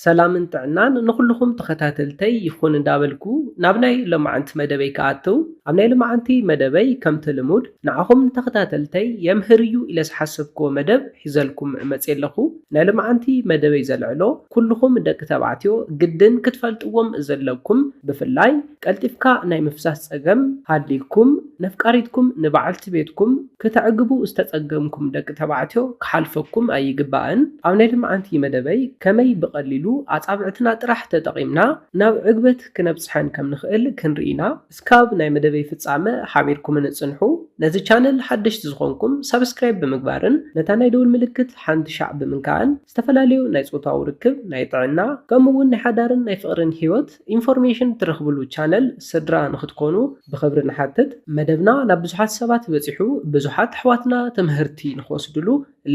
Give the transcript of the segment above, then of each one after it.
ሰላምን ጥዕናን ንኹልኹም ተኸታተልተይ ይኹን እንዳበልኩ ናብ ናይ ሎማዓንቲ መደበይ ክኣትው፣ ኣብ ናይ ሎማዓንቲ መደበይ ከምቲ ልሙድ ንዓኹም ንተኸታተልተይ የምህር እዩ ኢለ ዝሓሰብክዎ መደብ ሒዘልኩም መፅየ ኣለኹ። ናይ ሎማዓንቲ መደበይ ዘልዕሎ ኩልኹም ደቂ ተባዕትዮ ግድን ክትፈልጥዎም ዘለኩም፣ ብፍላይ ቀልጢፍካ ናይ ምፍሳስ ጸገም ሃልይኩም ነፍቃሪትኩም ንበዓልቲ ቤትኩም ክተዕግቡ ዝተጸገምኩም ደቂ ተባዕትዮ ክሓልፈኩም ኣይግባእን። ኣብ ናይ ሎማዓንቲ መደበይ ከመይ ብቐሊሉ ኣጻብዕትና ጥራሕ ተጠቒምና ናብ ዕግበት ክነብጽሐን ከም ንኽእል ክንርኢ ኢና። እስካብ ናይ መደበይ ፍጻመ ሓቢርኩምኒ ጽንሑ። ነዚ ቻነል ሓደሽቲ ዝኾንኩም ሳብስክራይብ ብምግባርን ነታ ናይ ደውል ምልክት ሓንቲ ሻዕ ብምንካእን ዝተፈላለዩ ናይ ጾታዊ ርክብ፣ ናይ ጥዕና፣ ከምኡ እውን ናይ ሓዳርን ናይ ፍቕርን ህይወት ኢንፎርሜሽን ትረኽብሉ ቻነል ስድራ ንኽትኮኑ ብኽብሪ ንሓትት። መደብና ናብ ብዙሓት ሰባት በጺሑ፣ ብዙሓት ኣሕዋትና ትምህርቲ ንኽወስድሉ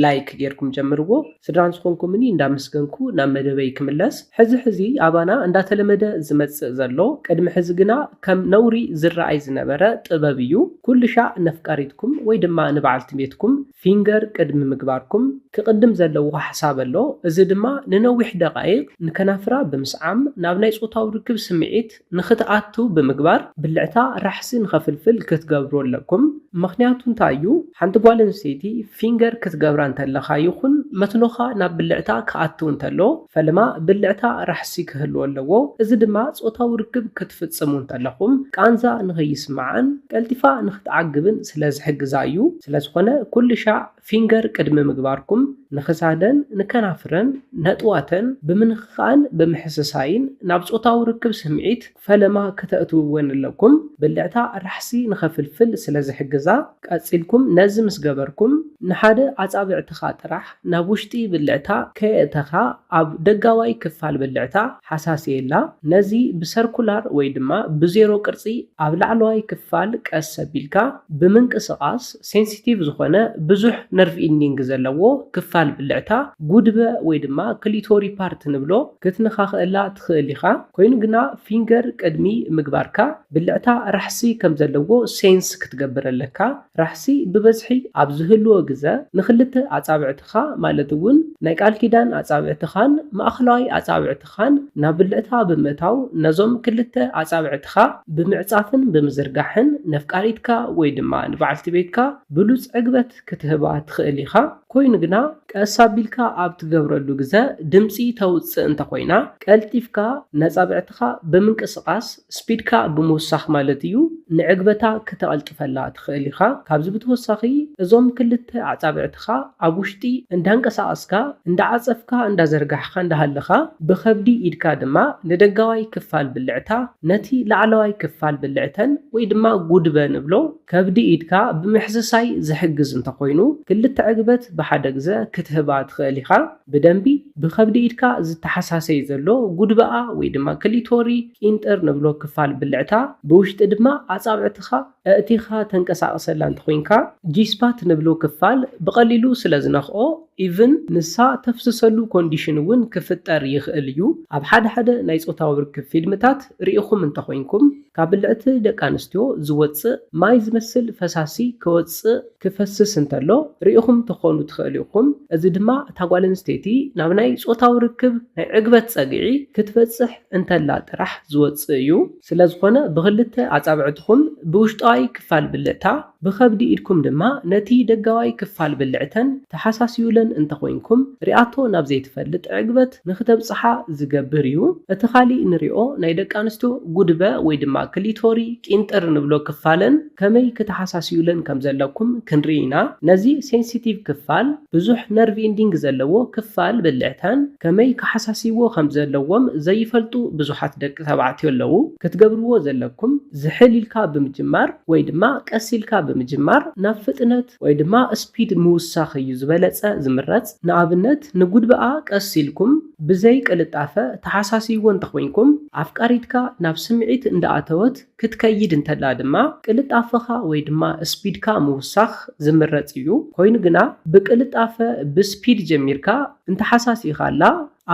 ላይክ ጌርኩም ጀምርዎ። ስድራ ንዝኾንኩምኒ እንዳመስገንኩ ናብ መደበይ ክምለስ። ሕዚ ሕዚ ኣባና እንዳተለመደ ዝመጽእ ዘሎ፣ ቅድሚ ሕዚ ግና ከም ነውሪ ዝረኣይ ዝነበረ ጥበብ እዩ። ኩሉ ሻዕ ነፍቃሪትኩም ወይ ድማ ንበዓልቲ ቤትኩም ፊንገር ቅድሚ ምግባርኩም ክቕድም ዘለዎ ሓሳብ ኣሎ። እዚ ድማ ንነዊሕ ደቓይቕ ንከናፍራ ብምስዓም ናብ ናይ ጾታዊ ርክብ ስምዒት ንኽትኣቱ ብምግባር ብልዕታ ራሕሲ ንኸፍልፍል ክትገብሩ ኣለኩም። ምኽንያቱ እንታይ እዩ? ሓንቲ ጓል ኣንስተይቲ ፊንገር ክትገብራ እንተለኻ ይኹን መትሎኻ ናብ ብልዕታ ክኣቱ እንተሎ ፈለማ ብልዕታ ራሕሲ ክህልዎ ኣለዎ። እዚ ድማ ጾታዊ ርክብ ክትፍጽሙ እንተለኹም ቃንዛ ንኸይስምዓን ቀልጢፋ ንኽትዓግብን ስለ ዝሕግዛ እዩ። ስለ ዝኾነ ኩሉ ሻዕ ፊንገር ቅድሚ ምግባርኩም ንኽሳደን ንከናፍረን ነጥዋተን ብምንኽኻእን ብምሕስሳይን ናብ ጾታዊ ርክብ ስምዒት ፈለማ ከተእትውወን ኣለኩም። ብልዕታ ራሕሲ ንኸፍልፍል ስለ ዝሕግዛ፣ ቀጺልኩም ነዚ ምስ ገበርኩም ንሓደ ኣጻብዕትኻ ጥራሕ ናብ ውሽጢ ብልዕታ ከየእተኻ ኣብ ደጋዋይ ክፋል ብልዕታ ሓሳስየላ። ነዚ ብሰርኩላር ወይ ድማ ብዜሮ ቅርጺ ኣብ ላዕለዋይ ክፋል ቀስ ኣቢልካ ብምንቅስቓስ ሴንሲቲቭ ዝኾነ ብዙሕ ነርቭ ኢንዲንግ ዘለዎ ክፋል ብልዕታ ጉድበ ወይ ድማ ክሊቶሪ ፓርት ንብሎ ክትነኻኽእላ ትኽእል ኢኻ። ኮይኑ ግና ፊንገር ቅድሚ ምግባርካ ብልዕታ ራሕሲ ከም ዘለዎ ሴንስ ክትገብር ኣለካ። ራሕሲ ብበዝሒ ኣብ ዝህልዎ ግዘ ንኽልተ ኣጻብዕትኻ ማለት እውን ናይ ቃል ኪዳን ኣጻብዕትኻን ማእኸላዋይ ኣጻብዕትኻን ናብ ብልዕታ ብምእታው ነዞም ክልተ ኣጻብዕትኻ ብምዕጻፍን ብምዝርጋሕን ነፍቃሪትካ ወይ ድማ ንበዓልቲ ቤትካ ብሉጽ ዕግበት ክትህባ ትኽእል ኢኻ። ኮይኑ ግና ቀስ ኣቢልካ ኣብ ትገብረሉ ግዘ ድምጺ ተውጽእ እንተኾይና ቀልጢፍካ ነጻብዕትኻ ብምንቅስቓስ ስፒድካ ብምውሳኽ ማለት እዩ ንዕግበታ ክተቐልጥፈላ ትኽእል ኢኻ። ካብዚ ብተወሳኺ እዞም ክልተ ኣጻብዕትኻ ኣብ ውሽጢ እንዳንቀሳቐስካ እንዳዓጸፍካ እንዳዘርጋሕካ እንዳሃለኻ ብኸብዲ ኢድካ ድማ ንደጋዋይ ክፋል ብልዕታ ነቲ ላዕለዋይ ክፋል ብልዕተን ወይ ድማ ጉድበ ንብሎ ከብዲ ኢድካ ብምሕስሳይ ዝሕግዝ እንተኾይኑ ክልተ ዕግበት ብሓደ ግዘ ክትህባ ትኽእል ኢኻ። ብደንቢ ብኸብዲ ኢድካ ዝተሓሳሰይ ዘሎ ጉድበኣ ወይ ድማ ክሊቶሪ ቂንጥር ንብሎ ክፋል ብልዕታ ብውሽጢ ድማ ኣጻብዕትኻ ኣእቲኻ ተንቀሳቕሰላ እንተኾይንካ ጂስፓት ንብሎ ክፋል ብቐሊሉ ስለ ዝነኽኦ ኢቭን ንሳ ተፍስሰሉ ኮንዲሽን እውን ክፍጠር ይኽእል እዩ። ኣብ ሓደ ሓደ ናይ ጾታዊ ርክብ ፊልምታት ርኢኹም እንተኾይንኩም ካብ ብልዕቲ ደቂ ኣንስትዮ ዝወጽእ ማይ ዝመስል ፈሳሲ ከወጽእ ክፈስስ እንተሎ ርኢኹም ትኾኑ ትኽእሉ ኢኹም። እዚ ድማ እታ ጓል ኣንስተይቲ ናብ ናይ ጾታዊ ርክብ ናይ ዕግበት ጸግዒ ክትበጽሕ እንተላ ጥራሕ ዝወጽእ እዩ። ስለ ዝኾነ ብኽልተ ኣጻብዕትኹም ብውሽጣዊ ክፋል ብልዕታ ብኸብዲ ኢድኩም ድማ ነቲ ደጋዋይ ክፋል ብልዕተን ተሓሳስዩለን እንተኾይንኩም ሪኣቶ ናብ ዘይትፈልጥ ዕግበት ንኽተብጽሓ ዝገብር እዩ። እቲ ካሊእ ንሪኦ ናይ ደቂ ኣንስትዮ ጉድበ ወይ ድማ ክሊቶሪ ቂንጥር ንብሎ ክፋለን ከመይ ክተሓሳስዩለን ከም ዘለኩም ክንርኢ ኢና። ነዚ ሴንሲቲቭ ክፋል ብዙሕ ነርቭ ኢንዲንግ ዘለዎ ክፋል ብልዕተን ከመይ ክሓሳስይዎ ከም ዘለዎም ዘይፈልጡ ብዙሓት ደቂ ተባዕትዮ ኣለዉ። ክትገብርዎ ዘለኩም ዝሕል ኢልካ ብምጅማር ወይ ድማ ቀስ ኢልካ ብምጅማር ናብ ፍጥነት ወይ ድማ ስፒድ ምውሳኽ እዩ ዝበለጸ ዝምረጽ። ንኣብነት ንጉድበኣ ቀስ ኢልኩም ብዘይ ቅልጣፈ ተሓሳስይዎ እንተኾይንኩም ኣፍቃሪትካ ናብ ስምዒት እንዳኣተወት ክትከይድ እንተላ ድማ ቅልጣፈኻ ወይ ድማ ስፒድካ ምውሳኽ ዝምረጽ እዩ። ኮይኑ ግና ብቅልጣፈ ብስፒድ ጀሚርካ እንተሓሳሲኻላ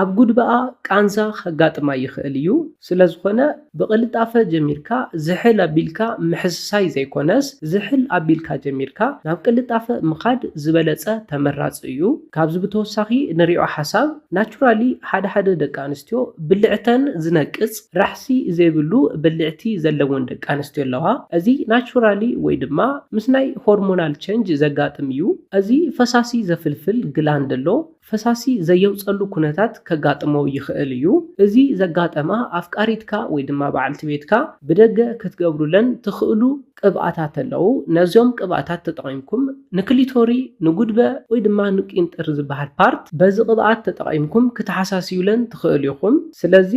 ኣብ ጉድበኣ ቃንዛ ከጋጥማ ይኽእል እዩ። ስለ ዝኾነ ብቕልጣፈ ጀሚርካ ዝሕል ኣቢልካ ምሕስሳይ ዘይኮነስ ዝሕል ኣቢልካ ጀሚርካ ናብ ቅልጣፈ ምኻድ ዝበለጸ ተመራጺ እዩ። ካብዚ ብተወሳኺ ንሪኦ ሓሳብ ናቹራሊ ሓደ ሓደ ደቂ ኣንስትዮ ብልዕተን ዝነቅጽ ራሕሲ ዘይብሉ ብልዕቲ ዘለወን ደቂ ኣንስትዮ ኣለዋ። እዚ ናቹራሊ ወይ ድማ ምስ ናይ ሆርሞናል ቸንጅ ዘጋጥም እዩ። እዚ ፈሳሲ ዘፍልፍል ግላንድ ኣሎ። ፈሳሲ ዘየውጸሉ ኩነታት ከጋጥሞ ይኽእል እዩ። እዚ ዘጋጠማ ኣፍቃሪትካ ወይ ድማ በዓልቲ ቤትካ ብደገ ክትገብሩለን ትኽእሉ ቅብኣታት ኣለዉ። ነዚኦም ቅብኣታት ተጠቒምኩም ንክሊቶሪ፣ ንጉድበ ወይ ድማ ንቂንጥር ዝበሃል ፓርት በዚ ቅብኣት ተጠቒምኩም ክትሓሳስዩለን ትኽእሉ ኢኹም። ስለዚ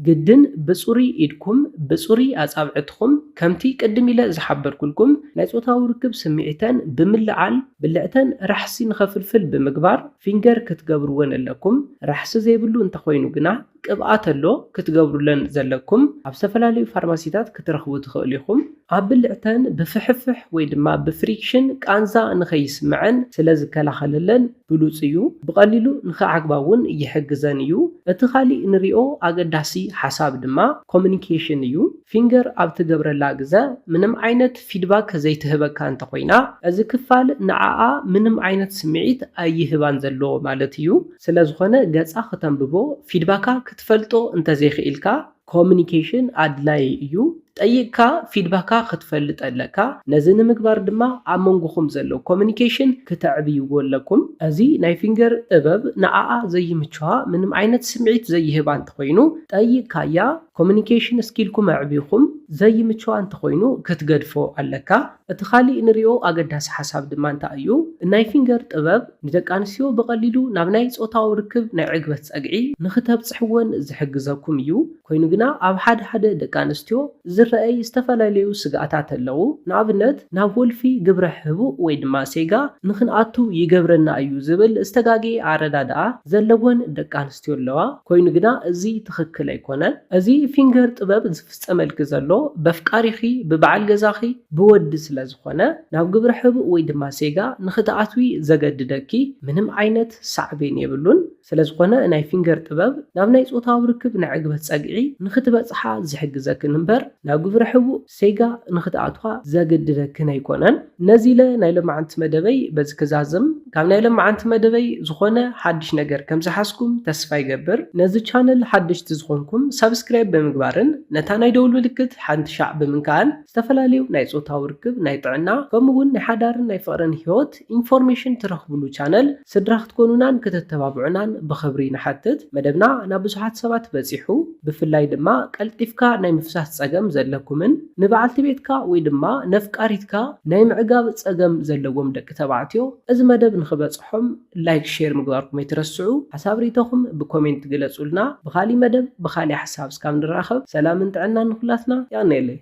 ግድን ብጽሩይ ኢድኩም፣ ብጽሩይ ኣጻብዕትኹም፣ ከምቲ ቅድም ኢለ ዝሓበርኩልኩም ናይ ጾታዊ ርክብ ስምዒተን ብምልዓል ብልዕተን ራሕሲ ንኸፍልፍል ብምግባር ፊንገር ክትገብርወን ኣለኩም። ራሕሲ ዘይብሉ እንተኾይኑ ግና ቅብኣት ኣሎ ክትገብሩለን ዘለኩም። ኣብ ዝተፈላለዩ ፋርማሲታት ክትረኽቡ ትኽእሉ ኢኹም። ኣብ ብልዕተን ብፍሕፍሕ ወይ ድማ ብፍሪክሽን ቃንዛ ንኸይስምዐን ስለ ዝከላኸለለን ብሉጽ እዩ። ብቐሊሉ ንኽዓግባ እውን ይሕግዘን እዩ። እቲ ካሊእ ንሪኦ ኣገዳሲ ሓሳብ ድማ ኮሚኒኬሽን እዩ። ፊንገር ኣብ ትገብረላ ግዘ ምንም ዓይነት ፊድባክ ዘይትህበካ እንተኾይና፣ እዚ ክፋል ንዓኣ ምንም ዓይነት ስምዒት ኣይህባን ዘሎ ማለት እዩ። ስለ ዝኾነ ገጻ ክተንብቦ፣ ፊድባካ ክትፈልጦ እንተዘይኽኢልካ፣ ኮሚኒኬሽን ኣድላዪ እዩ። ጠይቕካ ፊድባካ ክትፈልጥ ኣለካ። ነዚ ንምግባር ድማ ኣብ መንጎኹም ዘሎ ኮሚኒኬሽን ክተዕብይዎ ኣለኩም። እዚ ናይ ፊንገር ጥበብ ንዓኣ ዘይምችዋ ምንም ዓይነት ስምዒት ዘይህባ እንተኾይኑ፣ ጠይቕካያ ኮሚኒኬሽን ስኪልኩም ኣዕቢኹም ዘይምችዋ እንተኾይኑ ክትገድፎ ኣለካ። እቲ ካሊእ ንሪኦ ኣገዳሲ ሓሳብ ድማ እንታይ እዩ? ናይ ፊንገር ጥበብ ንደቂ ኣንስትዮ ብቐሊሉ ናብ ናይ ጾታዊ ርክብ ናይ ዕግበት ጸግዒ ንኽተብጽሕወን ዝሕግዘኩም እዩ። ኮይኑ ግና ኣብ ሓደ ሓደ ደቂ ኣንስትዮ ዝረኣይ ዝተፈላለዩ ስግኣታት ኣለዉ። ንኣብነት ናብ ወልፊ ግብረ ሕቡእ ወይ ድማ ሴጋ ንኽንኣቱ ይገብረና እዩ ዝብል ዝተጋግየ ኣረዳድኣ ዘለወን ደቂ ኣንስትዮ ኣለዋ። ኮይኑ ግና እዚ ትኽክል ኣይኮነን። እዚ ፊንገር ጥበብ ዝፍጸመልኪ ዘሎ በፍቃሪኺ፣ ብበዓል ገዛኺ፣ ብወዲ ስለ ዝኾነ ናብ ግብረ ሕቡእ ወይ ድማ ሴጋ ንኽትኣትዊ ዘገድደኪ ምንም ዓይነት ሳዕቤን የብሉን። ስለ ዝኾነ ናይ ፊንገር ጥበብ ናብ ናይ ጾታዊ ርክብ ናይ ዕግበት ጸግዒ ንኽትበጽሓ ዝሕግዘክን እምበር ናብ ግብረ ሕቡእ ሴጋ ንኽትኣትዋ ዘገድደክን ኣይኮነን። ነዚ ኢለ ናይ ሎማዓንቲ መደበይ በዚ ክዛዝም። ካብ ናይ ሎማዓንቲ መደበይ ዝኾነ ሓድሽ ነገር ከም ዝሓዝኩም ተስፋ ይገብር። ነዚ ቻነል ሓደሽቲ ዝኾንኩም ሳብስክራይብ ብምግባርን ነታ ናይ ደውል ምልክት ሓንቲ ሻዕ ብምንካእን ዝተፈላለዩ ናይ ጾታዊ ርክብ፣ ናይ ጥዕና፣ ከምኡ እውን ናይ ሓዳርን ናይ ፍቕርን ህይወት ኢንፎርሜሽን ትረኽብሉ ቻነል ስድራ ክትኮኑናን ከተተባብዑናን ብኽብሪ ንሓትት። መደብና ናብ ብዙሓት ሰባት በጺሑ፣ ብፍላይ ድማ ቀልጢፍካ ናይ ምፍሳስ ጸገም ዘለኩምን ንበዓልቲ ቤትካ ወይ ድማ ነፍቃሪትካ ናይ ምዕጋብ ጸገም ዘለዎም ደቂ ተባዕትዮ እዚ መደብ ንኽበጽሖም ላይክ፣ ሼር ምግባርኩም ኣይትረስዑ። ሓሳብ ርኢቶኹም ብኮሜንት ግለጹልና። ብኻሊእ መደብ ብኻሊእ ሓሳብ እስካብ ንራኸብ ሰላምን ጥዕናን ንኹላትና። የቐንየለይ።